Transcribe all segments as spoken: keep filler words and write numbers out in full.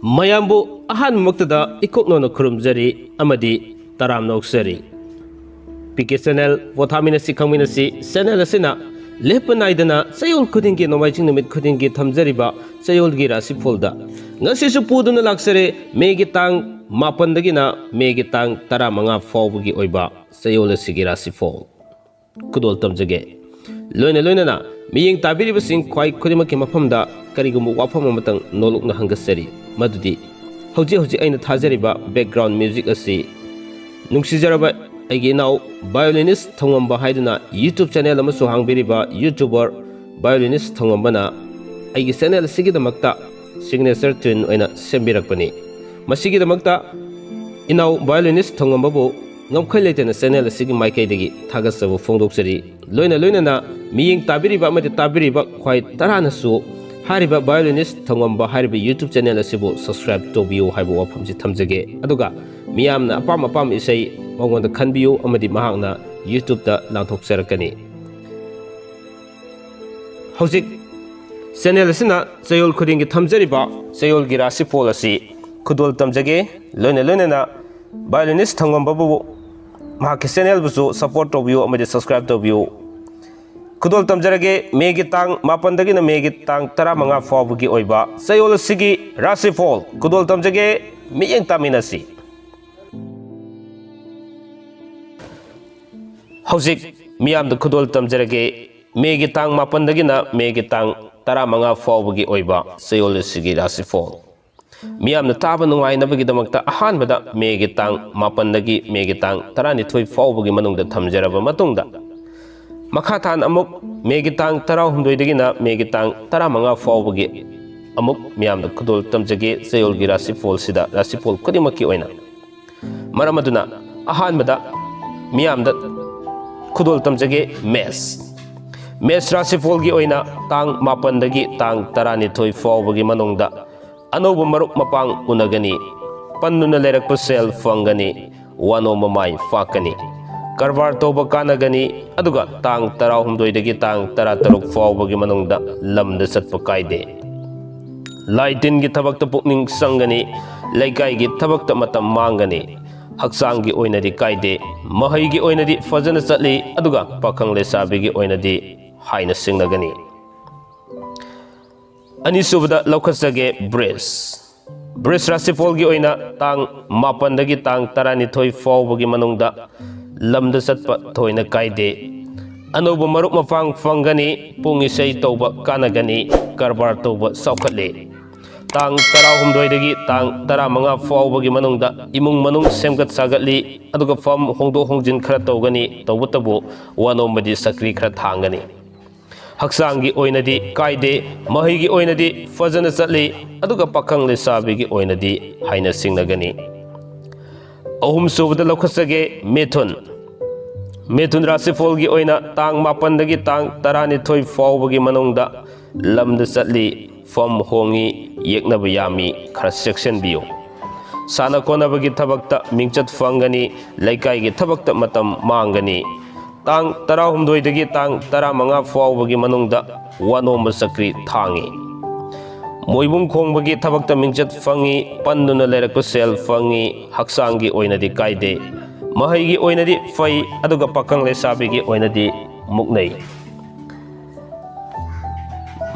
ꯃꯌꯥꯝꯕꯨ ꯑꯍꯥꯟꯕꯃꯛꯇꯗ ꯏꯀꯣꯛꯅꯧꯅ ꯈꯨꯔꯨꯝꯖꯔꯤ ꯑꯃꯗꯤ ꯇꯔꯥꯝꯅ ꯑꯣꯛꯆꯔꯤ꯫ ꯄꯤ ꯀꯦ ꯆꯦꯅꯦꯜ ꯄꯣꯊꯥꯃꯤꯟꯅꯁꯤ ꯈꯪꯃꯤꯟꯅꯁꯤ ꯆꯦꯅꯦꯜ ꯑꯁꯤꯅ ꯂꯦꯞꯄ ꯅꯥꯏꯗꯅ ꯆꯌꯣꯜ ꯈꯨꯗꯤꯡꯒꯤ, ꯅꯣꯡꯃꯥꯏꯖꯤꯡ ꯅꯨꯃꯤꯠ ꯈꯨꯗꯤꯡꯒꯤ ꯊꯝꯖꯔꯤꯕ ꯆꯌꯣꯜꯒꯤ ꯔꯥꯁꯤꯐꯣꯜꯗ ꯉꯁꯤꯁꯨ ꯄꯨꯗꯨꯅ ꯂꯥꯛꯆꯔꯦ꯫ ꯃꯦꯒꯤ ꯇꯥꯡ ꯃꯥꯄꯟꯗꯒꯤꯅ ꯃꯦꯒꯤ ꯇꯥꯡ ꯇꯔꯥꯃꯉꯥ ꯐꯥꯎꯕꯒꯤ ꯑꯣꯏꯕ ꯆꯌꯣꯜ ꯑꯁꯤꯒꯤ ꯔꯥꯁꯤꯐꯣꯜ ꯈꯨꯗꯣꯜ ꯇꯝꯖꯒꯦ꯫ ꯂꯣꯏꯅ ꯂꯣꯏꯅꯅ ꯃꯤꯠꯌꯦꯡ ꯇꯥꯕꯤꯔꯤꯕꯁꯤꯡ ꯈ꯭ꯋꯥꯏ ꯈꯨꯗꯤꯡꯃꯛꯀꯤ ꯃꯐꯝꯗ ꯀꯔꯤꯒꯨꯝꯕ ꯋꯥꯐꯝ ꯑꯃꯇꯪ ꯅꯣꯂꯨꯛꯅ ꯍꯪꯒꯠꯆꯔꯤ, ꯃꯗꯨꯗꯤ ꯍꯧꯖꯤꯛ ꯍꯧꯖꯤꯛ ꯑꯩꯅ ꯊꯥꯖꯔꯤꯕ background music ꯑꯁꯤ ꯅꯨꯡꯁꯤꯖꯔꯕ ꯑꯩꯒꯤ ꯏꯅꯥꯎ violinist ꯊꯧꯉꯝꯕ ꯍꯥꯏꯗꯨꯅ YouTube channel ꯑꯃꯁꯨ ꯍꯥꯡꯕꯤꯔꯤꯕ YouTuber violinist ꯊꯧꯉꯝꯕꯅ ꯑꯩꯒꯤ channel ꯑꯁꯤꯒꯤꯗꯃꯛꯇ signature tune ꯑꯣꯏꯅ ꯁꯦꯝꯕꯤꯔꯛꯄꯅꯤ꯫ ꯃꯁꯤꯒꯤꯗꯃꯛꯇ ꯏꯅꯥꯎ violinist ꯊꯧꯉꯝꯕꯕꯨ ꯉꯝꯈꯩ ꯂꯩꯇꯅ channel ꯑꯁꯤꯒꯤ ꯃꯥꯏꯀꯩꯗꯒꯤ ꯊꯥꯒꯠꯆꯕ ꯐꯣꯡꯗꯣꯛꯆꯔꯤ꯫ ꯂꯣꯏꯅ ꯂꯣꯏꯅꯅ ꯃꯤꯠꯌꯦꯡ ꯇꯥꯕꯤꯔꯤꯕ ꯑꯃꯗꯤ ꯇꯥꯕꯤꯔꯤꯕ ꯈ꯭ꯋꯥꯏ ꯇꯔꯥꯅꯁꯨ ꯍꯥꯏꯔꯤꯕ violinist ꯊꯧꯉꯝꯕ ꯍꯥꯏꯔꯤꯕ YouTube channel ꯑꯁꯤꯕꯨ subscribe ꯇꯧꯕꯤꯌꯨ ꯍꯥꯏꯕ ꯋꯥꯐꯝꯁꯤ ꯊꯝꯖꯒꯦ꯫ ꯑꯗꯨꯒ ꯃꯤꯌꯥꯝꯅ ꯑꯄꯥꯝ ꯑꯄꯥꯝꯕ ꯏꯁꯩ ꯃꯉꯣꯟꯗ ꯈꯟꯕꯤꯌꯨ ꯑꯃꯗꯤ ꯃꯍꯥꯛꯅ YouTube ꯇ ꯂꯥꯟꯊꯣꯛꯆꯔꯛꯀꯅꯤ꯫ ꯍꯧꯖꯤꯛ channel ꯑꯁꯤꯅ ꯆꯌꯣꯜ ꯈꯨꯗꯤꯡꯒꯤ ꯊꯝꯖꯔꯤꯕ ꯆꯌꯣꯜꯒꯤ ꯔꯥꯁꯤꯐꯣꯜ ꯑꯁꯤ ꯈꯨꯗꯣꯜ ꯇꯝꯖꯒꯦ꯫ ꯂꯣꯏꯅ ꯂꯣꯏꯅꯅ violinist ꯊꯧꯉꯝꯕꯕꯨ ꯃꯍꯥꯛꯀꯤ channel ꯕꯨꯁꯨ support ꯇꯧꯕꯤꯌꯨ ꯑꯃꯗꯤ subscribe ꯇꯧꯕꯤꯌꯨ꯫ ꯈꯨꯗꯣꯜ ꯇꯝꯖꯔꯒꯦ꯫ ꯃꯦꯒꯤ ꯇꯥꯡ ꯃꯥꯄꯟꯗꯒꯤꯅ ꯃꯦꯒꯤ ꯇꯥꯡ ꯇꯔꯥꯃꯉꯥ ꯐꯥꯎꯕꯒꯤ ꯑꯣꯏꯕ ꯆꯌꯣꯜ ꯑꯁꯤꯒꯤ ꯔꯥꯁꯤꯐꯣꯜ ꯈꯨꯗꯣꯜ ꯇꯝꯖꯒꯦ꯫ ꯃꯤꯠꯌꯦꯡ ꯇꯥꯃꯤꯟꯅꯁꯤ꯫ ꯍꯧꯖꯤꯛ ꯃꯤꯌꯥꯝꯗ ꯈꯨꯗꯣꯜ ꯇꯝꯖꯔꯒꯦ꯫ ꯃꯦꯒꯤ ꯇꯥꯡ ꯃꯥꯄꯟꯗꯒꯤꯅ ꯃꯦꯒꯤ ꯇꯥꯡ ꯇꯔꯥꯃꯉꯥ ꯐꯥꯎꯕꯒꯤ ꯑꯣꯏꯕ ꯆꯌꯣꯜ ꯑꯁꯤꯒꯤ ꯔꯥꯁꯤꯐꯣꯜ ꯃꯤꯌꯥꯝꯅ ꯇꯥꯕ ꯅꯨꯡꯉꯥꯏꯅꯕꯒꯤꯗꯃꯛꯇ ꯑꯍꯥꯟꯕꯗ ꯃꯦꯒꯤ ꯇꯥꯡ ꯃꯥꯄꯟꯗꯒꯤ ꯃꯦꯒꯤ ꯇꯥꯡ ꯇꯔꯥꯅꯤꯊꯣꯏ ꯐꯥꯎꯕꯒꯤ ꯃꯅꯨꯡꯗ ꯊꯝꯖꯔꯕ ꯃꯇꯨꯡꯗ, ꯃꯈꯥ ꯇꯥꯅ ꯑꯃꯨꯛ ꯃꯦꯒꯤ ꯇꯥꯡ ꯇꯔꯥꯍꯨꯝꯗꯣꯏꯗꯒꯤꯅ ꯃꯦꯒꯤ ꯇꯥꯡ ꯇꯔꯥꯃꯉꯥ ꯐꯥꯎꯕꯒꯤ ꯑꯃꯨꯛ ꯃꯤꯌꯥꯝꯗ ꯈꯨꯗꯣꯜ ꯇꯝꯖꯒꯦ ꯆꯌꯣꯜꯒꯤ ꯔꯥꯁꯤꯐꯣꯜꯁꯤꯗ, ꯔꯥꯁꯤꯐꯣꯜ ꯈꯨꯗꯤꯡꯃꯛꯀꯤ ꯑꯣꯏꯅ꯫ ꯃꯔꯝ ꯑꯗꯨꯅ ꯑꯍꯥꯟꯕꯗ ꯃꯤꯌꯥꯝꯗ ꯈꯨꯗꯣꯜ ꯇꯝꯖꯒꯦ ꯃꯦꯁ꯫ ꯃꯦꯁ ꯔꯥꯁꯤꯐꯣꯜꯒꯤ ꯑꯣꯏꯅ ꯇꯥꯡ ꯃꯥꯄꯟꯗꯒꯤ ꯇꯥꯡ ꯇꯔꯥꯅꯤꯊꯣꯏ ꯐꯥꯎꯕꯒꯤ ꯃꯅꯨꯡꯗ ꯑꯅꯧꯕ ꯃꯔꯨꯞ ꯃꯄꯥꯡ ꯎꯅꯒꯅꯤ, ꯄꯟꯗꯨꯅ ꯂꯩꯔꯛꯄ ꯁꯦꯜ ꯐꯪꯒꯅꯤ, ꯋꯥꯅꯣꯝꯕ ꯃꯥꯏ ꯄꯥꯛꯀꯅꯤ, ꯀꯔꯕꯥꯔ ꯇꯧꯕ ꯀꯥꯟꯅꯒꯅꯤ, ꯑꯗꯨꯒ ꯇꯥꯡ ꯇꯔꯥꯍꯨꯝꯗꯣꯏꯗꯒꯤ ꯇꯥꯡ ꯇꯔꯥꯇꯔꯨꯛ ꯐꯥꯎꯕꯒꯤ ꯃꯅꯨꯡꯗ ꯂꯝꯗ ꯆꯠꯄ ꯀꯥꯏꯗꯦ꯫ ꯂꯥꯏ ꯇꯤꯟꯒꯤ ꯊꯕꯛꯇ ꯄꯨꯛꯅꯤꯡ ꯆꯪꯒꯅꯤ, ꯂꯩꯀꯥꯏꯒꯤ ꯊꯕꯛꯇ ꯃꯇꯝ ꯃꯥꯡꯒꯅꯤ꯫ ꯍꯛꯆꯥꯡꯒꯤ ꯑꯣꯏꯅꯗꯤ ꯀꯥꯏꯗꯦ, ꯃꯍꯩꯒꯤ ꯑꯣꯏꯅꯗꯤ ꯐꯖꯅ ꯆꯠꯂꯤ, ꯑꯗꯨꯒ ꯄꯥꯈꯪ ꯂꯩꯁꯥꯕꯤꯒꯤ ꯑꯣꯏꯅꯗꯤ ꯍꯥꯏꯅ ꯁꯤꯡꯅꯒꯅꯤ꯫ ꯑꯅꯤꯁꯨꯕꯗ ꯂꯧꯈꯠꯆꯒꯦ ꯕ꯭ꯔꯤꯖ꯫ ꯕ꯭ꯔꯤꯖ ꯔꯥꯁꯤꯐꯣꯜꯒꯤ ꯑꯣꯏꯅ ꯇꯥꯡ ꯃꯥꯄꯟꯗꯒꯤ ꯇꯥꯡ ꯇꯔꯥꯅꯤꯊꯣꯏ ꯐꯥꯎꯕꯒꯤ ꯃꯅꯨꯡꯗ ꯂꯝꯗ ꯆꯠꯄ ꯊꯣꯏꯅ ꯀꯥꯏꯗꯦ꯫ ꯑꯅꯧꯕ ꯃꯔꯨꯞ ꯃꯄꯥꯡ ꯐꯪꯒꯅꯤ, ꯄꯨꯡ ꯏꯁꯩ ꯇꯧꯕ ꯀꯥꯟꯅꯒꯅꯤ, ꯀꯔꯕꯥꯔ ꯇꯧꯕ ꯆꯥꯎꯈꯠꯂꯤ꯫ ꯇꯥꯡ ꯇꯔꯥꯍꯨꯝꯗꯣꯏꯗꯒꯤ ꯇꯥꯡ ꯇꯔꯥꯃꯉꯥ ꯐꯥꯎꯕꯒꯤ ꯃꯅꯨꯡꯗ ꯏꯃꯨꯡ ꯃꯅꯨꯡ ꯁꯦꯝꯒꯠ ꯁꯥꯒꯠꯂꯤ, ꯑꯗꯨꯒ ꯐꯝ ꯍꯣꯡꯗꯣꯛ ꯍꯣꯡꯖꯤꯟ ꯈꯔ ꯇꯧꯒꯅꯤ, ꯇꯧꯕꯇꯕꯨ ꯋꯥ ꯅꯣꯝꯕꯗꯤ ꯁꯛꯀ꯭ꯔꯤ ꯈꯔ ꯊꯥꯡꯒꯅꯤ꯫ ꯍꯛꯆꯥꯡꯒꯤ ꯑꯣꯏꯅꯗꯤ ꯀꯥꯏꯗꯦ, ꯃꯍꯩꯒꯤ ꯑꯣꯏꯅꯗꯤ ꯐꯖꯅ ꯆꯠꯂꯤ, ꯑꯗꯨꯒ ꯄꯥꯈꯪ ꯂꯩꯁꯥꯕꯤꯒꯤ ꯑꯣꯏꯅꯗꯤ ꯍꯥꯏꯅ ꯁꯤꯡꯅꯒꯅꯤ꯫ ꯑꯍꯨꯝꯁꯨꯕꯗ ꯂꯧꯈꯠꯆꯒꯦ ꯃꯤꯊꯨꯟ꯫ ꯃꯤꯊꯨꯟ ꯔꯥꯁꯤꯐꯣꯜꯒꯤ ꯑꯣꯏꯅ ꯇꯥꯡ ꯃꯥꯄꯟꯗꯒꯤ ꯇꯥꯡ ꯇꯔꯥꯅꯤꯊꯣꯏ ꯐꯥꯎꯕꯒꯤ ꯃꯅꯨꯡꯗ ꯂꯝꯗ ꯆꯠꯂꯤ, ꯐꯝ ꯍꯣꯡꯉꯤ, ꯌꯦꯛꯅꯕ ꯌꯥꯝꯃꯤ, ꯈꯔ ꯆꯦꯛꯁꯤꯟꯕꯤꯌꯨ꯫ ꯁꯥꯟꯅ ꯈꯣꯠꯅꯕꯒꯤ ꯊꯕꯛꯇ ꯃꯤꯡꯆꯠ ꯐꯪꯒꯅꯤ, ꯂꯩꯀꯥꯏꯒꯤ ꯊꯕꯛꯇ ꯃꯇꯝ ꯃꯥꯡꯒꯅꯤ꯫ ꯇꯥꯡ ꯇꯔꯥꯍꯨꯝꯗꯣꯏꯗꯒꯤ ꯇꯥꯡ ꯇꯔꯥꯃꯉꯥ ꯐꯥꯎꯕꯒꯤ ꯃꯅꯨꯡꯗ ꯋꯥ ꯅꯣꯝꯕ ꯆꯀ꯭ꯔꯤ ꯊꯥꯡꯉꯤ꯫ ꯃꯣꯏꯕꯨꯡ ꯈꯣꯡꯕꯒꯤ ꯊꯕꯛꯇ ꯃꯤꯡꯆꯠ ꯐꯪꯉꯤ, ꯄꯟꯗꯨꯅ ꯂꯩꯔꯛꯄ ꯁꯦꯜ ꯐꯪꯉꯤ, ꯍꯛꯆꯥꯡꯒꯤ ꯑꯣꯏꯅꯗꯤ ꯀꯥꯏꯗꯦ, ꯃꯍꯩꯒꯤ ꯑꯣꯏꯅꯗꯤ ꯐꯩ, ꯑꯗꯨꯒ ꯄꯥꯈꯪ ꯂꯩꯁꯥꯕꯤꯒꯤ ꯑꯣꯏꯅꯗꯤ ꯃꯨꯛꯅꯩ꯫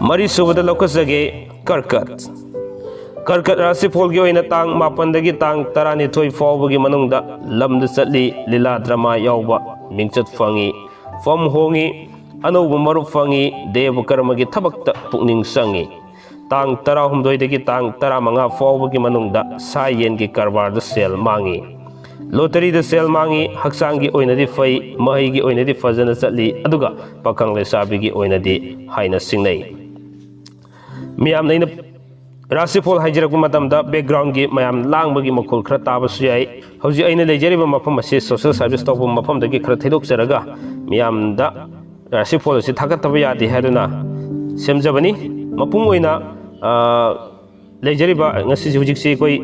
ꯃꯔꯤꯁꯨꯕꯗ ꯂꯧꯈꯠꯆꯒꯦ ꯀꯔꯀꯠ꯫ ꯀꯔꯀꯠ ꯔꯥꯁꯤꯐꯣꯜꯒꯤ ꯑꯣꯏꯅ ꯇꯥꯡ ꯃꯥꯄꯟꯗꯒꯤ ꯇꯥꯡ ꯇꯔꯥꯅꯤꯊꯣꯏ ꯐꯥꯎꯕꯒꯤ ꯃꯅꯨꯡꯗ ꯂꯝꯗ ꯆꯠꯂꯤ, ꯂꯤꯂꯥ ꯗ꯭ꯔꯃꯥ ꯌꯥꯎꯕ ꯃꯤꯡꯆꯠ ꯐꯪꯉꯤ, ꯐꯝ ꯍꯣꯡꯉꯤ, ꯑꯅꯧꯕ ꯃꯔꯨꯞ ꯐꯪꯉꯤ, ꯗꯦꯕ ꯀꯔꯃꯒꯤ ꯊꯕꯛꯇ ꯄꯨꯛꯅꯤꯡ ꯆꯪꯉꯤ꯫ ꯇꯥꯡ ꯇꯔꯥꯍꯨꯝꯗꯣꯏꯗꯒꯤ ꯇꯥꯡ ꯇꯔꯥꯃꯉꯥ ꯐꯥꯎꯕꯒꯤ ꯃꯅꯨꯡꯗ ꯁꯥ ꯌꯦꯟꯒꯤ ꯀꯔꯕꯥꯔꯗ ꯁꯦꯜ ꯃꯥꯡꯉꯤ꯫ ꯂꯣꯇꯔꯤꯗ ꯁꯦꯜ ꯃꯥꯡꯉꯤ, ꯍꯛꯆꯥꯡꯒꯤ ꯑꯣꯏꯅꯗꯤ ꯐꯩ, ꯃꯍꯩꯒꯤ ꯑꯣꯏꯅꯗꯤ ꯐꯖꯅ ꯆꯠꯂꯤ, ꯑꯗꯨꯒ ꯄꯥꯈꯪ ꯂꯩꯁꯥꯕꯤꯒꯤ ꯑꯣꯏꯅꯗꯤ ꯍꯥꯏꯅ ꯁꯤꯡꯅꯩ꯫ ꯃꯤꯌꯥꯝꯅ ꯑꯩꯅ ꯔꯥꯁꯤꯐꯣꯜ ꯍꯥꯏꯖꯔꯛꯄ ꯃꯇꯝꯗ ꯕꯦꯛꯒ꯭ꯔꯥꯎꯟꯒꯤ ꯃꯌꯥꯝ ꯂꯥꯡꯕꯒꯤ ꯃꯈꯣꯜ ꯈꯔ ꯇꯥꯕꯁꯨ ꯌꯥꯏ꯫ ꯍꯧꯖꯤꯛ ꯑꯩꯅ ꯂꯩꯖꯔꯤꯕ ꯃꯐꯝ ꯑꯁꯤ ꯁꯣꯁꯦꯜ ꯁꯥꯔꯚꯤꯁ ꯇꯧꯕ ꯃꯐꯝꯗꯒꯤ ꯈꯔ ꯊꯩꯗꯣꯛꯆꯔꯒ ꯃꯤꯌꯥꯝꯗ ꯔꯥꯁꯤꯐꯣꯜ ꯑꯁꯤ ꯊꯥꯒꯠꯇꯕ ꯌꯥꯗꯦ ꯍꯥꯏꯗꯨꯅ ꯁꯦꯝꯖꯕꯅꯤ꯫ ꯃꯄꯨꯡ ꯑꯣꯏꯅ, ꯑ, ꯂꯩꯖꯔꯤꯕ ꯉꯁꯤꯁꯦ ꯍꯧꯖꯤꯛꯁꯤ ꯑꯩꯈꯣꯏ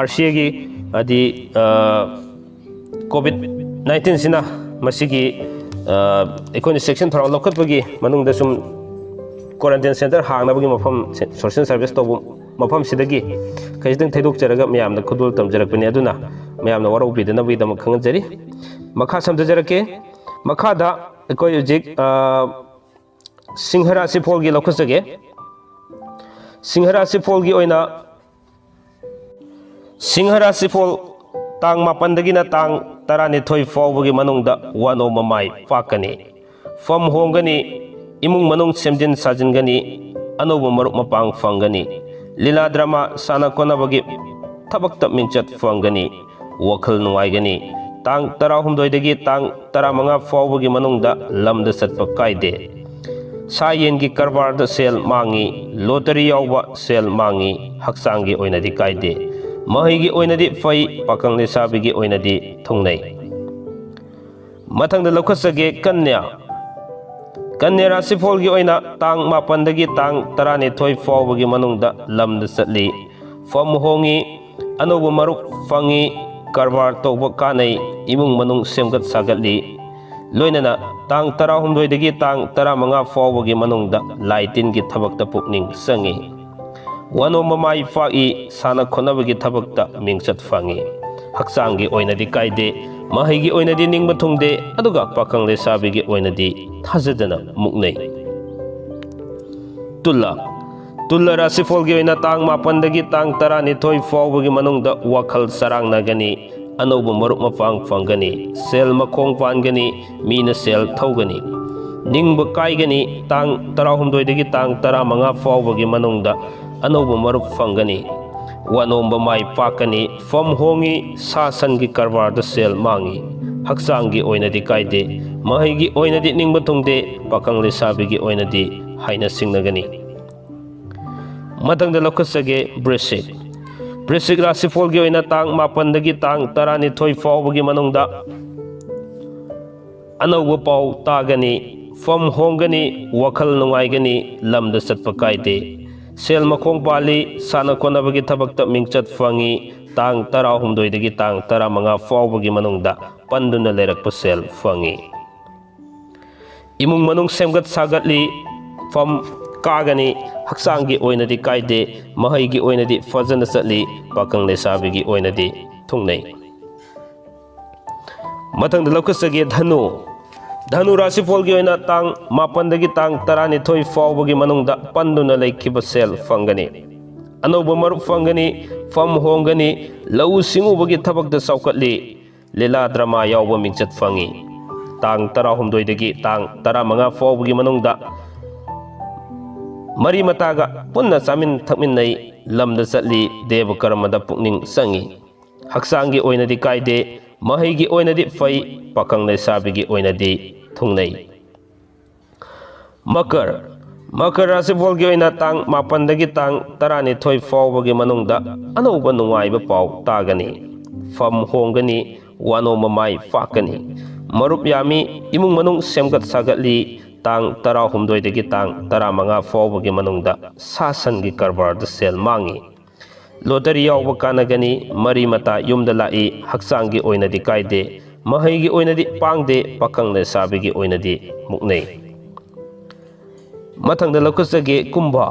RCAꯒꯤ, ꯍꯥꯏꯗꯤ, ꯑ, COVID nineteenꯁꯤꯅ ꯃꯁꯤꯒꯤ, ꯑ, ꯑꯩꯈꯣꯏꯅ ꯆꯦꯛꯁꯤꯟ ꯊꯧꯔꯥꯡ ꯂꯧꯈꯠꯄꯒꯤ ꯃꯅꯨꯡꯗ ꯁꯨꯝ quarantine center ꯍꯥꯡꯅꯕꯒꯤ ꯃꯐꯝ, social service ꯇꯧꯕ ꯃꯐꯝꯁꯤꯗꯒꯤ ꯈꯖꯤꯛꯇꯪ ꯊꯩꯗꯣꯛꯆꯔꯒ ꯃꯌꯥꯝꯗ ꯈꯨꯗꯣꯜ ꯇꯝꯖꯔꯛꯄꯅꯤ꯫ ꯑꯗꯨꯅ ꯃꯌꯥꯝꯅ ꯋꯥꯔꯧꯕꯤꯗꯅꯕꯒꯤꯗꯃꯛ ꯈꯪꯍꯟꯖꯔꯤ꯫ ꯃꯈꯥ ꯁꯝꯊꯖꯔꯛꯀꯦ꯫ ꯃꯈꯥꯗ ꯑꯩꯈꯣꯏ ꯍꯧꯖꯤꯛ, ꯑ, ꯁꯤꯡꯍ ꯔꯥꯁꯤꯐꯣꯜꯒꯤ ꯂꯧꯈꯠꯆꯒꯦ꯫ ꯁꯤꯡꯍ ꯔꯥꯁꯤꯐꯣꯜꯒꯤ ꯑꯣꯏꯅ ꯁꯤꯡꯍ ꯔꯥꯁꯤꯐꯣꯜ ꯇꯥꯡ ꯃꯥꯄꯟꯗꯒꯤꯅ ꯇꯥꯡ ꯇꯔꯥꯅꯤꯊꯣꯏ ꯐꯥꯎꯕꯒꯤ ꯃꯅꯨꯡꯗ ꯋꯥꯅꯣꯝꯕ ꯃꯥꯏ ꯄꯥꯛꯀꯅꯤ꯫ ꯐꯝ ꯍꯣꯡꯒꯅꯤ, ꯏꯃꯨꯡ ꯃꯅꯨꯡ ꯁꯦꯝꯖꯤꯟ ꯁꯥꯖꯤꯟꯒꯅꯤ, ꯑꯅꯧꯕ ꯃꯔꯨꯞ ꯃꯄꯥꯡ ꯐꯪꯒꯅꯤ꯫ ꯂꯤꯂꯥ ꯗ꯭ꯔꯃꯥ ꯁꯥꯟꯅ ꯈꯣꯠꯅꯕꯒꯤ ꯊꯕꯛꯇ ꯃꯤꯡꯆꯠ ꯐꯪꯒꯅꯤ, ꯋꯥꯈꯜ ꯅꯨꯡꯉꯥꯏꯒꯅꯤ꯫ ꯇꯥꯡ ꯇꯔꯥꯍꯨꯝꯗꯣꯏꯗꯒꯤ ꯇꯥꯡ ꯇꯔꯥꯃꯉꯥ ꯐꯥꯎꯕꯒꯤ ꯃꯅꯨꯡꯗ ꯂꯝꯗ ꯆꯠꯄ ꯀꯥꯏꯗꯦ꯫ ꯁꯥ ꯌꯦꯟꯒꯤ ꯀꯔꯕꯥꯔꯗ ꯁꯦꯜ ꯃꯥꯡꯉꯤ, ꯂꯣꯇꯔꯤ ꯌꯥꯎꯕ ꯁꯦꯜ ꯃꯥꯡꯉꯤ, ꯍꯛꯆꯥꯡꯒꯤ ꯑꯣꯏꯅꯗꯤ ꯀꯥꯏꯗꯦ꯫ ꯃꯍꯩꯒꯤ ꯑꯣꯏꯅꯗꯤ ꯐꯩ, ꯄꯥꯈꯪ ꯂꯩꯁꯥꯕꯤꯒꯤ ꯑꯣꯏꯅꯗꯤ ꯊꯨꯡꯅꯩ꯫ ꯃꯊꯪꯗ ꯂꯧꯈꯠꯆꯒꯦ ꯀꯟꯌꯥ꯫ ꯀꯟꯌꯥ ꯔꯥꯁꯤꯐꯣꯜꯒꯤ ꯑꯣꯏꯅ ꯇꯥꯡ ꯃꯥꯄꯟꯗꯒꯤ ꯇꯥꯡ ꯇꯔꯥꯅꯤꯊꯣꯏ ꯐꯥꯎꯕꯒꯤ ꯃꯅꯨꯡꯗ ꯂꯝꯗ ꯆꯠꯂꯤ꯫ ꯐꯝ ꯍꯣꯡꯉꯤ, ꯑꯅꯧꯕ ꯃꯔꯨꯞ ꯐꯪꯉꯤ, ꯀꯔꯕꯥꯔ ꯇꯧꯕ ꯀꯥꯟꯅꯩ, ꯏꯃꯨꯡ ꯃꯅꯨꯡ ꯁꯦꯝꯒꯠ ꯁꯥꯒꯠꯂꯤ꯫ ꯂꯣꯏꯅꯅ ꯇꯥꯡ ꯇꯔꯥꯍꯨꯝꯗꯣꯏꯗꯒꯤ ꯇꯥꯡ ꯇꯔꯥꯃꯉꯥ ꯐꯥꯎꯕꯒꯤ ꯃꯅꯨꯡꯗ ꯂꯥꯏ ꯇꯤꯟꯒꯤ ꯊꯕꯛꯇ ꯄꯨꯛꯅꯤꯡ ꯆꯪꯉꯤ꯫ ꯋꯥꯅꯣꯝꯕ ꯃꯥꯏ ꯄꯥꯛꯏ, ꯁꯥꯟꯅ ꯈꯣꯠꯅꯕꯒꯤ ꯊꯕꯛꯇ ꯃꯤꯡꯆꯠ ꯐꯪꯉꯤ꯫ ꯍꯛꯆꯥꯡꯒꯤ ꯑꯣꯏꯅꯗꯤ ꯀꯥꯏꯗꯦ, ꯃꯍꯩꯒꯤ ꯑꯣꯏꯅꯗꯤ ꯅꯤꯡꯕ ꯊꯨꯡꯗꯦ, ꯑꯗꯨꯒ ꯄꯥꯈꯪ ꯂꯩꯁꯥꯕꯤꯒꯤ ꯑꯣꯏꯅꯗꯤ ꯊꯥꯖꯗꯅ ꯃꯨꯛꯅꯩ꯫ ꯇꯨꯂꯥ꯫ ꯇꯨꯂꯥ ꯔꯥꯁꯤꯐꯣꯜꯒꯤ ꯑꯣꯏꯅ ꯇꯥꯡ ꯃꯥꯄꯟꯗꯒꯤ ꯇꯥꯡ ꯇꯔꯥꯅꯤꯊꯣꯏ ꯐꯥꯎꯕꯒꯤ ꯃꯅꯨꯡꯗ ꯋꯥꯈꯜ ꯆꯔꯥꯡꯅꯒꯅꯤ, ꯑꯅꯧꯕ ꯃꯔꯨꯞ ꯃꯄꯥꯡ ꯐꯪꯒꯅꯤ, ꯁꯦꯜ ꯃꯈꯣꯡ ꯄꯥꯟꯒꯅꯤ, ꯃꯤꯅ ꯁꯦꯜ ꯊꯧꯒꯅꯤ꯫ ꯅꯤꯡꯕ ꯀꯥꯏꯒꯅꯤ, ꯇꯥꯡ ꯇꯔꯥꯍꯨꯝꯗꯣꯏꯗꯒꯤ ꯇꯥꯡ ꯇꯔꯥꯃꯉꯥ ꯐꯥꯎꯕꯒꯤ ꯃꯅꯨꯡꯗ ꯑꯅꯧꯕ ꯃꯔꯨꯞ ꯐꯪꯒꯅꯤ꯫ ꯋꯥꯅꯣꯝꯕ ꯃꯥꯏ ꯄꯥꯛꯀꯅꯤ, ꯐꯝ ꯍꯣꯡꯉꯤ, ꯁꯥ ꯁꯟꯒꯤ ꯀꯔꯕꯥꯔꯗ ꯁꯦꯜ ꯃꯥꯡꯉꯤ꯫ ꯍꯛꯆꯥꯡꯒꯤ ꯑꯣꯏꯅꯗꯤ ꯀꯥꯏꯗꯦ, ꯃꯍꯩꯒꯤ ꯑꯣꯏꯅꯗꯤ ꯅꯤꯡꯕ ꯊꯨꯡꯗꯦ, ꯄꯥꯈꯪ ꯂꯩꯁꯥꯕꯤꯒꯤ ꯑꯣꯏꯅꯗꯤ ꯍꯥꯏꯅ ꯁꯤꯡꯅꯒꯅꯤ꯫ ꯃꯊꯪꯗ ꯂꯧꯈꯠꯆꯒꯦ ꯕ꯭ꯔꯤꯁꯤꯛ꯫ ꯕ꯭ꯔꯤꯁꯤꯛ ꯔꯥꯁꯤꯐꯣꯜꯒꯤ ꯑꯣꯏꯅ ꯇꯥꯡ ꯃꯥꯄꯟꯗꯒꯤ ꯇꯥꯡ ꯇꯔꯥꯅꯤꯊꯣꯏ ꯐꯥꯎꯕꯒꯤ ꯃꯅꯨꯡꯗ ꯑꯅꯧꯕ ꯄꯥꯎ ꯇꯥꯒꯅꯤ, ꯐꯝ ꯍꯣꯡꯒꯅꯤ, ꯋꯥꯈꯜ ꯅꯨꯡꯉꯥꯏꯒꯅꯤ, ꯂꯝꯗ ꯆꯠꯄ ꯀꯥꯏꯗꯦ꯫ ꯁꯦꯜ ꯃꯈꯣꯡ ꯄꯥꯜꯂꯤ, ꯁꯥꯟꯅ ꯈꯣꯠꯅꯕꯒꯤ ꯊꯕꯛꯇ ꯃꯤꯡꯆꯠ ꯐꯪꯉꯤ, ꯇꯥꯡ ꯇꯔꯥꯍꯨꯝꯗꯣꯏꯗꯒꯤ ꯇꯥꯡ ꯇꯔꯥꯃꯉꯥ ꯐꯥꯎꯕꯒꯤ ꯃꯅꯨꯡꯗ ꯄꯟꯗꯨꯅ ꯂꯩꯔꯛꯄ ꯁꯦꯜ ꯐꯪꯉꯤ꯫ ꯏꯃꯨꯡ ꯃꯅꯨꯡ ꯁꯦꯝꯒꯠ ꯁꯥꯒꯠꯂꯤ, ꯐꯝ ꯀꯥꯒꯅꯤ꯫ ꯍꯛꯆꯥꯡꯒꯤ ꯑꯣꯏꯅꯗꯤ ꯀꯥꯏꯗꯦ, ꯃꯍꯩꯒꯤ ꯑꯣꯏꯅꯗꯤ ꯐꯖꯅ ꯆꯠꯂꯤ, ꯄꯥꯈꯪ ꯂꯩꯁꯥꯕꯤꯒꯤ ꯑꯣꯏꯅꯗꯤ ꯊꯨꯡꯅꯩ꯫ ꯃꯊꯪꯗ ꯂꯧꯈꯠꯆꯒꯦ ꯙꯅꯨ꯫ ꯙꯅꯨ ꯔꯥꯁꯤꯐꯣꯜꯒꯤ ꯑꯣꯏꯅ ꯇꯥꯡ ꯃꯥꯄꯟꯗꯒꯤ ꯇꯥꯡ ꯇꯔꯥꯅꯤꯊꯣꯏ ꯐꯥꯎꯕꯒꯤ ꯃꯅꯨꯡꯗ ꯄꯟꯗꯨꯅ ꯂꯩꯈꯤꯕ ꯁꯦꯜ ꯐꯪꯒꯅꯤ, ꯑꯅꯧꯕ ꯃꯔꯨꯞ ꯐꯪꯒꯅꯤ, ꯐꯝ ꯍꯣꯡꯒꯅꯤ, ꯂꯧꯎ ꯁꯤꯡꯎꯕꯒꯤ ꯊꯕꯛꯇ ꯆꯥꯎꯈꯠꯂꯤ, ꯂꯤꯂꯥ ꯗ꯭ꯔꯃꯥ ꯌꯥꯎꯕ ꯃꯤꯡꯆꯠ ꯐꯪꯉꯤ꯫ ꯇꯥꯡ ꯇꯔꯥꯍꯨꯝꯗꯣꯏꯗꯒꯤ ꯇꯥꯡ ꯇꯔꯥꯃꯉꯥ ꯐꯥꯎꯕꯒꯤ ꯃꯅꯨꯡꯗ ꯃꯔꯤ ꯃꯇꯥꯒ ꯄꯨꯟꯅ ꯆꯥꯃꯤꯟ ꯊꯛꯃꯤꯟꯅꯩ, ꯂꯝꯗ ꯆꯠꯂꯤ, ꯗꯦꯕ ꯀꯔꯃꯗ ꯄꯨꯛꯅꯤꯡ ꯆꯪꯉꯤ꯫ ꯍꯛꯆꯥꯡꯒꯤ ꯑꯣꯏꯅꯗꯤ ꯀꯥꯏꯗꯦ, ꯃꯍꯩꯒꯤ ꯑꯣꯏꯅꯗꯤ ꯐꯩ, ꯄꯥꯈꯪ ꯂꯩꯁꯥꯕꯤꯒꯤ ꯑꯣꯏꯅꯗꯤ ꯊꯨꯡꯅꯩ꯫ ꯃꯀꯔ꯫ ꯃꯀꯔ ꯔꯥꯁꯤꯐꯣꯜꯒꯤ ꯑꯣꯏꯅ ꯇꯥꯡ ꯃꯥꯄꯟꯗꯒꯤ ꯇꯥꯡ ꯇꯔꯥꯅꯤꯊꯣꯏ ꯐꯥꯎꯕꯒꯤ ꯃꯅꯨꯡꯗ ꯑꯅꯧꯕ ꯅꯨꯡꯉꯥꯏꯕ ꯄꯥꯎ ꯇꯥꯒꯅꯤ꯫ ꯐꯝ ꯍꯣꯡꯒꯅꯤ, ꯋꯥꯅꯣꯝꯕ ꯃꯥꯏ ꯄꯥꯛꯀꯅꯤ꯫ ꯃꯔꯨꯞ ꯌꯥꯝꯃꯤ, ꯏꯃꯨꯡ ꯃꯅꯨꯡ ꯁꯦꯝꯒꯠ ꯁꯥꯒꯠꯂꯤ꯫ ꯇꯥꯡ ꯇꯔꯥꯍꯨꯝꯗꯣꯏꯗꯒꯤ ꯇꯥꯡ ꯇꯔꯥꯃꯉꯥ ꯐꯥꯎꯕꯒꯤ ꯃꯅꯨꯡꯗ ꯁꯥ ꯁꯟꯒꯤ ꯀꯔꯕꯥꯔꯗ ꯁꯦꯜ ꯃꯥꯡꯉꯤ꯫ ꯂꯣꯇꯔꯤ ꯌꯥꯎꯕ ꯀꯥꯟꯅꯒꯅꯤ, ꯃꯔꯤ ꯃꯇꯥ ꯌꯨꯝꯗ ꯂꯥꯛꯏ, ꯍꯛꯆꯥꯡꯒꯤ ꯑꯣꯏꯅꯗꯤ ꯀꯥꯏꯗꯦ, ꯃꯍꯩꯒꯤ ꯑꯣꯏꯅꯗꯤ ꯄꯥꯡꯗꯦ, ꯄꯥꯈꯪ ꯂꯩꯁꯥꯕꯤꯒꯤ ꯑꯣꯏꯅꯗꯤ ꯃꯨꯛꯅꯩ꯫ ꯃꯊꯪꯗ ꯂꯧꯈꯠꯆꯒꯦ ꯀꯨꯝꯚ꯫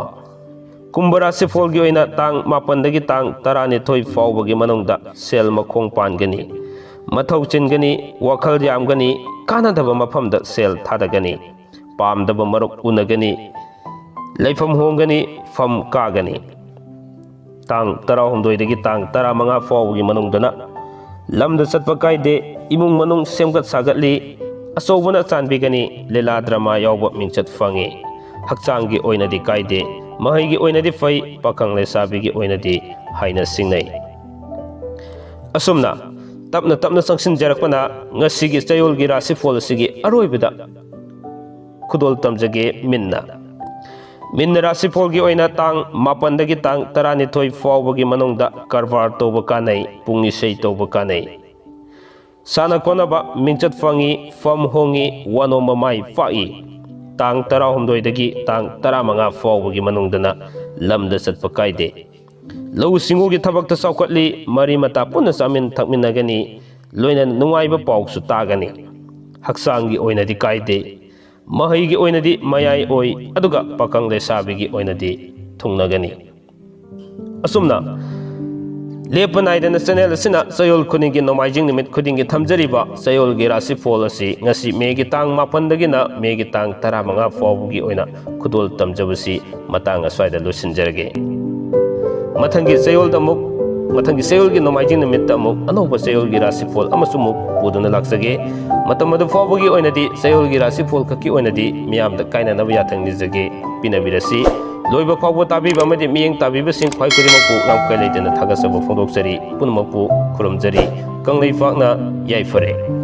ꯀꯨꯝꯚ ꯔꯥꯁꯤꯐꯣꯜꯒꯤ ꯑꯣꯏꯅ ꯇꯥꯡ ꯃꯥꯄꯟꯗꯒꯤ ꯇꯥꯡ ꯇꯔꯥꯅꯤꯊꯣꯏ ꯐꯥꯎꯕꯒꯤ ꯃꯅꯨꯡꯗ ꯁꯦꯜ ꯃꯈꯣꯡ ꯄꯥꯟꯒꯅꯤ, ꯃꯊꯧ ꯆꯤꯟꯒꯅꯤ, ꯋꯥꯈꯜ ꯌꯥꯝꯒꯅꯤ, ꯀꯥꯟꯅꯗꯕ ꯃꯐꯝꯗ ꯁꯦꯜ ꯊꯥꯗꯒꯅꯤ, ꯄꯥꯝꯗꯕ ꯃꯔꯨꯞ ꯎꯅꯒꯅꯤ, ꯂꯩꯐꯝ ꯍꯣꯡꯒꯅꯤ, ꯐꯝ ꯀꯥꯒꯅꯤ꯫ ꯇꯥꯡ ꯇꯔꯥꯍꯨꯝꯗꯣꯏꯗꯒꯤ ꯇꯥꯡ ꯇꯔꯥꯃꯉꯥ ꯐꯥꯎꯕꯒꯤ ꯃꯅꯨꯡꯗꯅ ꯂꯝꯗ ꯆꯠꯄ ꯀꯥꯏꯗꯦ, ꯏꯃꯨꯡ ꯃꯅꯨꯡ ꯁꯦꯝꯒꯠ ꯁꯥꯒꯠꯂꯤ, ꯑꯆꯧꯕꯅ ꯆꯥꯟꯕꯤꯒꯅꯤ, ꯂꯤꯂꯥ ꯗ꯭ꯔꯃꯥ ꯌꯥꯎꯕ ꯃꯤꯡꯆꯠ ꯐꯪꯉꯤ꯫ ꯍꯛꯆꯥꯡꯒꯤ ꯑꯣꯏꯅꯗꯤ ꯀꯥꯏꯗꯦ, ꯃꯍꯩꯒꯤ ꯑꯣꯏꯅꯗꯤ ꯐꯩ, ꯄꯥꯈꯪ ꯂꯩꯁꯥꯕꯤꯒꯤ ꯑꯣꯏꯅꯗꯤ ꯍꯥꯏꯅ ꯁꯤꯡꯅꯩ꯫ ꯑꯁꯨꯝꯅ ꯇꯞꯅ ꯇꯞꯅ ꯆꯪꯁꯤꯟꯖꯔꯛꯄꯅ ꯉꯁꯤꯒꯤ ꯆꯌꯣꯜꯒꯤ ꯔꯥꯁꯤꯐꯣꯜ ꯑꯁꯤꯒꯤ ꯑꯔꯣꯏꯕꯗ ꯈꯨꯗꯣꯜ ꯇꯝꯖꯒꯦ ꯃꯤꯟꯅ꯫ ꯃꯤꯟꯅ ꯔꯥꯁꯤꯐꯣꯜꯒꯤ ꯑꯣꯏꯅ ꯇꯥꯡ ꯃꯥꯄꯟꯗꯒꯤ ꯇꯥꯡ ꯇꯔꯥꯅꯤꯊꯣꯏ ꯐꯥꯎꯕꯒꯤ ꯃꯅꯨꯡꯗ ꯀꯔꯕꯥꯔ ꯇꯧꯕ ꯀꯥꯟꯅꯩ, ꯄꯨꯡ ꯏꯁꯩ ꯇꯧꯕ ꯀꯥꯟꯅꯩ꯫ ꯁꯥꯟꯅ ꯈꯣꯠꯅꯕ ꯃꯤꯡꯆꯠ ꯐꯪꯉꯤ, ꯐꯝ ꯍꯣꯡꯉꯤ, ꯋꯥꯅꯣꯝꯕ ꯃꯥꯏ ꯄꯥꯛꯏ꯫ ꯇꯥꯡ ꯇꯔꯥꯍꯨꯝꯗꯣꯏꯗꯒꯤ ꯇꯥꯡ ꯇꯔꯥꯃꯉꯥ ꯐꯥꯎꯕꯒꯤ ꯃꯅꯨꯡꯗꯅ ꯂꯝꯗ ꯆꯠꯄ ꯀꯥꯏꯗꯦ꯫ ꯂꯧꯎ ꯁꯤꯡꯎꯒꯤ ꯊꯕꯛꯇ ꯆꯥꯎꯈꯠꯂꯤ, ꯃꯔꯤ ꯃꯇꯥ ꯄꯨꯟꯅ ꯆꯥꯃꯤꯟ ꯊꯛꯃꯤꯟꯅꯒꯅꯤ, ꯂꯣꯏꯅꯅ ꯅꯨꯡꯉꯥꯏꯕ ꯄꯥꯎꯁꯨ ꯇꯥꯒꯅꯤ꯫ ꯍꯛꯆꯥꯡꯒꯤ ꯑꯣꯏꯅꯗꯤ ꯀꯥꯏꯗꯦ꯫ ꯃꯍꯩꯒꯤ ꯑꯣꯏꯅꯗꯤ ꯃꯌꯥꯏ ꯑꯣꯏ, ꯑꯗꯨꯒ ꯄꯥꯈꯪ ꯂꯩꯁꯥꯕꯤꯒꯤ ꯑꯣꯏꯅꯗꯤ ꯊꯨꯡꯅꯒꯅꯤ꯫ ꯑꯁꯨꯝꯅ ꯂꯦꯞꯄ ꯅꯥꯏꯗꯅ ꯆꯦꯅꯦꯜ ꯑꯁꯤꯅ ꯆꯌꯣꯜ ꯈꯨꯗꯤꯡꯒꯤ, ꯅꯣꯡꯃꯥꯏꯖꯤꯡ ꯅꯨꯃꯤꯠ ꯈꯨꯗꯤꯡꯒꯤ ꯊꯝꯖꯔꯤꯕ ꯆꯌꯣꯜꯒꯤ ꯔꯥꯁꯤꯐꯣꯜ ꯑꯁꯤ ꯉꯁꯤ ꯃꯦꯒꯤ ꯇꯥꯡ ꯃꯥꯄꯟꯗꯒꯤꯅ ꯃꯦꯒꯤ ꯇꯥꯡ ꯇꯔꯥꯃꯉꯥ ꯐꯥꯎꯕꯒꯤ ꯑꯣꯏꯅ ꯈꯨꯗꯣꯜ ꯇꯝꯖꯕꯁꯤ ꯃꯇꯥꯡ ꯑꯁ꯭ꯋꯥꯏꯗ ꯂꯣꯏꯁꯤꯟꯖꯔꯒꯦ꯫ ꯃꯊꯪꯒꯤ ꯆꯌꯣꯜꯗ ꯑꯃꯨꯛ, ꯃꯊꯪꯒꯤ ꯆꯌꯣꯜꯒꯤ ꯅꯣꯡꯃꯥꯏꯖꯤꯡ ꯅꯨꯃꯤꯠꯇ ꯑꯃꯨꯛ ꯑꯅꯧꯕ ꯆꯌꯣꯜꯒꯤ ꯔꯥꯁꯤꯐꯣꯜ ꯑꯃꯁꯨ ꯑꯃꯨꯛ ꯄꯨꯗꯨꯅ ꯂꯥꯛꯆꯒꯦ꯫ ꯃꯇꯝ ꯑꯗꯨ ꯐꯥꯎꯕꯒꯤ ꯑꯣꯏꯅꯗꯤ ꯆꯌꯣꯜꯒꯤ ꯔꯥꯁꯤꯐꯣꯜ ꯈꯛꯀꯤ ꯑꯣꯏꯅꯗꯤ ꯃꯤꯌꯥꯝꯗ ꯀꯥꯏꯅꯅꯕ ꯌꯥꯊꯪ ꯅꯤꯖꯒꯦ꯫ ꯄꯤꯅꯕꯤꯔꯁꯤ꯫ ꯂꯣꯏꯕ ꯐꯥꯎꯕ ꯇꯥꯕꯤꯕ ꯑꯃꯗꯤ ꯃꯤꯠꯌꯦꯡ ꯇꯥꯕꯤꯕꯁꯤꯡ ꯈ꯭ꯋꯥꯏ ꯈꯨꯗꯤꯡꯃꯛꯄꯨ ꯉꯝꯈꯩ ꯂꯩꯇꯅ ꯊꯥꯒꯠꯆꯕ ꯐꯣꯡꯗꯣꯛꯆꯔꯤ꯫ ꯄꯨꯝꯅꯃꯛꯄꯨ ꯈꯨꯔꯨꯝꯖꯔꯤ꯫ ꯀꯪꯂꯩꯄꯥꯛꯅ ꯌꯥꯏꯐꯔꯦ꯫